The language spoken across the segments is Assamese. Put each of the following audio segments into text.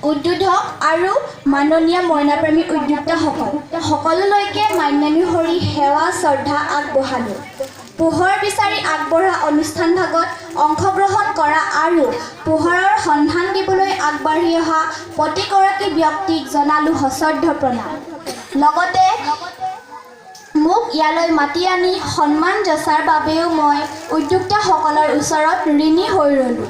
উদ্বোধক আৰু মাননীয় মইনাপ্ৰেমী উদ্যোক্তাসকল, সকলোলৈকে মান্যানুসৰি সেৱা শ্ৰদ্ধা আগবঢ়ালোঁ। পোহৰ বিচাৰি আগবঢ়া অনুষ্ঠান ভাগত অংশগ্ৰহণ কৰা আৰু পোহৰৰ সন্ধান দিবলৈ আগবাঢ়ি অহা প্ৰতিগৰাকী ব্যক্তিক জনালোঁ সশ্ৰদ্ধ প্ৰণাম। লগতে মোক ইয়ালৈ মাতি আনি সন্মান যচাৰ বাবেও মই উদ্যোক্তাসকলৰ ওচৰত ঋণী হৈ ৰ'লোঁ।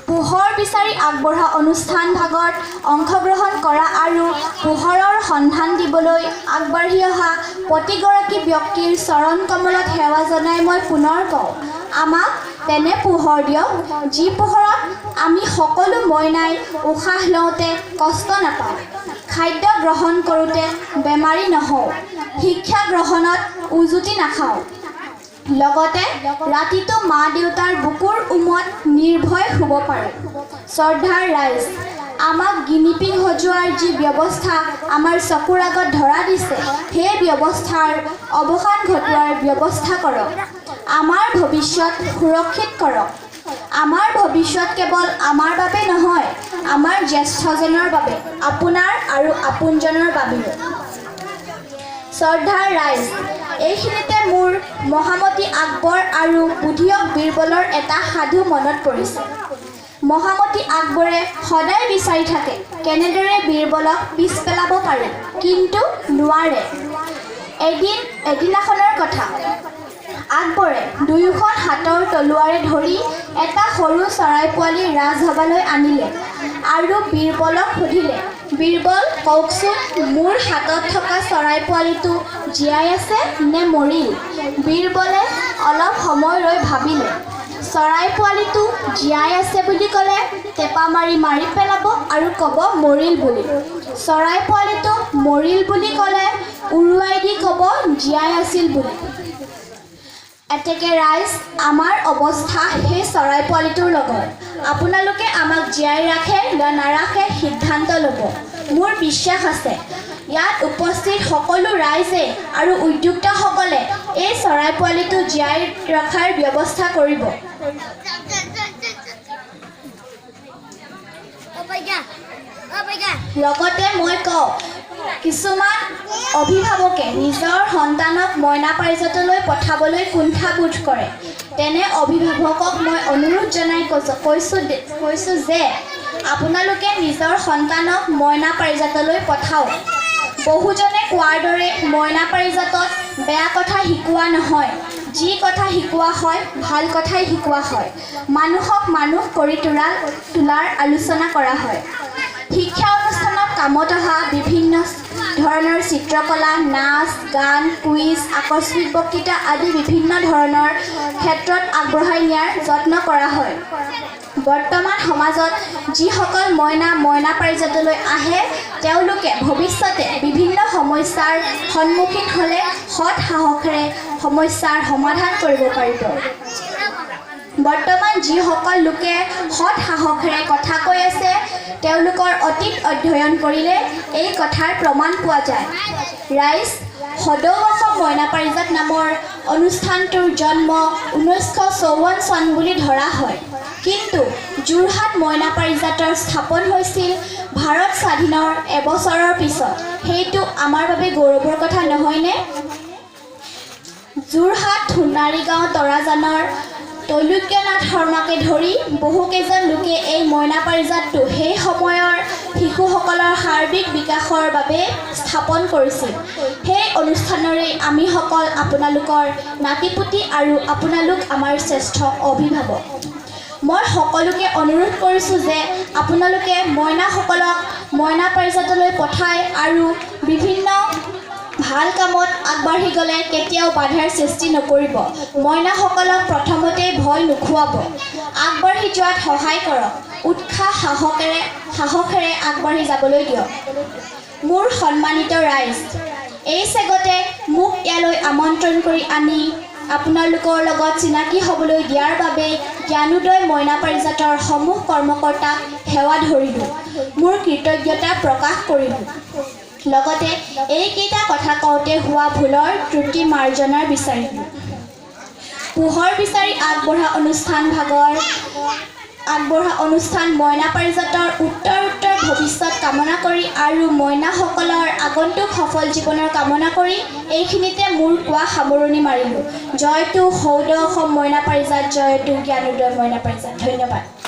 পোহৰ বিচাৰি আগবঢ়া অনুষ্ঠান ভাগত অংশগ্ৰহণ কৰা আৰু পোহৰৰ সন্ধান দিবলৈ আগবাঢ়ি অহা প্ৰতিগৰাকী ব্যক্তিৰ চৰণ কমলত সেৱা জনাই মই পুনৰ কওঁ, আমাক তেনে পোহৰ দিয়ক যি পোহৰত আমি সকলো মইনাই উশাহ লওঁতে কষ্ট নাপাওঁ, খাদ্য গ্ৰহণ কৰোঁতে বেমাৰী নহওঁ, শিক্ষা গ্ৰহণত উজুতি নাখাওঁ, লগতে ৰাতিটো মা দেউতাৰ বুকুৰ উমত নিৰ্ভয় শুব পাৰোঁ। শ্ৰদ্ধাৰ ৰাইজ, আমাক গিনিপিগ সজোৱাৰ যি ব্যৱস্থা আমাৰ চকুৰ আগত ধৰা দিছে, সেই ব্যৱস্থাৰ অৱসান ঘটোৱাৰ ব্যৱস্থা কৰক। আমাৰ ভৱিষ্যত সুৰক্ষিত কৰক। আমাৰ ভৱিষ্যত কেৱল আমাৰ বাবে নহয়, আমাৰ জ্যেষ্ঠজনৰ বাবে, আপোনাৰ আৰু আপোনজনৰ বাবেও। শ্ৰদ্ধাৰ ৰাইজ, এইখিনিতে মোৰ মহামতী আকবৰ আৰু বুধিয়ক বীৰবলৰ এটা সাধু মনত পৰিছে। মহামতী আকবৰে সদায় বিচাৰি থাকে কেনেদৰে বীৰবলক পিছ পেলাব পাৰে, কিন্তু নোৱাৰে। এদিনাখনৰ কথা, আকবৰে দুয়োখন হাতৰ তলুৱাৰে ধৰি এটা সৰু চৰাই পোৱালি ৰাজসভালৈ আনিলে আৰু বীৰবলক সুধিলে, "বীৰবল, কওকচোন, মোৰ হাতত থকা চৰাই পোৱালিটো জীয়াই আছে নে মৰিল?" বীৰবলে অলপ সময় ৰৈ ভাবিলে, চৰাই পোৱালিটো জীয়াই আছে বুলি ক'লে টেপা মাৰি মাৰি পেলাব আৰু ক'ব মৰিল বুলি। চৰাই পোৱালিটো মৰিল বুলি ক'লে উৰুৱাই দি ক'ব জীয়াই আছিল বুলি। এতেকে ৰাইজ, আমাৰ অৱস্থা সেই চৰাই পোৱালিটোৰ লগত। আপোনালোকে আমাক জীয়াই ৰাখে বা নাৰাখে সিদ্ধান্ত ল'ব। মোৰ বিশ্বাস আছে, ইয়াত উপস্থিত সকলো ৰাইজে আৰু উদ্যোক্তাসকলে এই চৰাই পোৱালিটো জীয়াই ৰখাৰ ব্যৱস্থা কৰিব। Oh my God. লগতে মই কওঁ, কিছুমান অভিভাৱকে নিজৰ সন্তানক মইনা পাৰিজাতলৈ পঠাবলৈ কুণ্ঠাবোধ কৰে। তেনে অভিভাৱকক মই অনুৰোধ জনাই কৈছোঁ যে আপোনালোকে নিজৰ সন্তানক মইনা পাৰিজাতলৈ পঠাওক। বহুজনে কোৱাৰ দৰে মইনা পাৰিজাতত বেয়া কথা শিকোৱা নহয়। যি কথা শিকোৱা হয়, ভাল কথাই শিকোৱা হয়। মানুহক মানুহ কৰি তোলাৰ আলোচনা কৰা হয়। শিক্ষা অনুষ্ঠানত কামত অহা বিভিন্ন ধৰণৰ চিত্ৰকলা, নাচ গান, কুইজ, আকস্মিক বক্তৃতা আদি বিভিন্ন ধৰণৰ ক্ষেত্ৰত আগবঢ়াই নিয়াৰ যত্ন কৰা হয়। বৰ্তমান সমাজত যিসকল মইনা মইনা পাৰিজাতলৈ আহে, তেওঁলোকে ভৱিষ্যতে বিভিন্ন সমস্যাৰ সন্মুখীন হ'লে সৎ সাহসেৰে সমস্যাৰ সমাধান কৰিব পাৰিব। বৰ্তমান যিসকল লোকে সৎ সাহসেৰে কথা কৈ আছে, তেওঁলোকৰ অতীত অধ্যয়ন কৰিলে এই কথাৰ প্ৰমাণ পোৱা যায়। ৰাইজ, সদৌ অসম মইনা পাৰিজাত নামৰ অনুষ্ঠানটোৰ জন্ম 1954 চন বুলি ধৰা হয়, কিন্তু যোৰহাট মইনা পাৰিজাতৰ স্থাপন হৈছিল ভাৰত স্বাধীনৰ এবছৰৰ পিছত। সেইটো আমাৰ বাবে গৌৰৱৰ কথা নহয়নে? যোৰহাট সোণাৰীগাঁও তৰাজানৰ তৈলোক্যনাথ শৰ্মাকে ধৰি বহুকেইজন লোকে এই মইনা পাৰিজাতটো সেই সময়ৰ শিশুসকলৰ সাৰ্বিক বিকাশৰ বাবে স্থাপন কৰিছিল। সেই অনুষ্ঠানৰেই আমিসকল আপোনালোকৰ নাতিপুতি আৰু আপোনালোক আমাৰ শ্ৰেষ্ঠ অভিভাৱক। মই সকলোকে অনুৰোধ কৰিছোঁ যে আপোনালোকে মইনাসকলক মইনা পাৰিজাতলৈ পঠায় আৰু বিভিন্ন ভাল কামত আগবাঢ়ি গ'লে কেতিয়াও বাধাৰ সৃষ্টি নকৰিব। মইনাসকলক প্ৰথমতেই ভয় নোখোৱাব, আগবাঢ়ি যোৱাত সহায় কৰক, উৎসাহ সাহসেৰে আগবাঢ়ি যাবলৈ দিয়ক। মোৰ সন্মানিত ৰাইজ, এই চেগতে মোক ইয়ালৈ আমন্ত্ৰণ কৰি আনি আপোনালোকৰ লগত চিনাকি হ'বলৈ দিয়াৰ বাবে জ্ঞানোদয় মইনা পাৰিজাতৰ সমূহ কৰ্মকৰ্তাক সেৱা ধৰিলোঁ, মোৰ কৃতজ্ঞতা প্ৰকাশ কৰিলোঁ। লগতে এইকেইটা কথা কওঁতে হোৱা ভুলৰ ত্ৰুটি মাৰ্জনাৰ বিচাৰিলোঁ। পোহৰ বিচাৰি আগবঢ়া অনুষ্ঠান ভাগৰ আগবঢ়া অনুষ্ঠান মইনা পাৰিজাতৰ উত্তৰোত্তৰ ভৱিষ্যত আৰু মইনাসকলৰ আগন্তুক সফল জীৱনৰ কামনা কৰি এইখিনিতে মোৰ কোৱা সামৰণি মাৰিলোঁ। জয়তু সদৌ অসম মইনা পাৰিজাত, জয়তু জ্ঞানোদয় মইনা পাৰিজাত। ধন্যবাদ।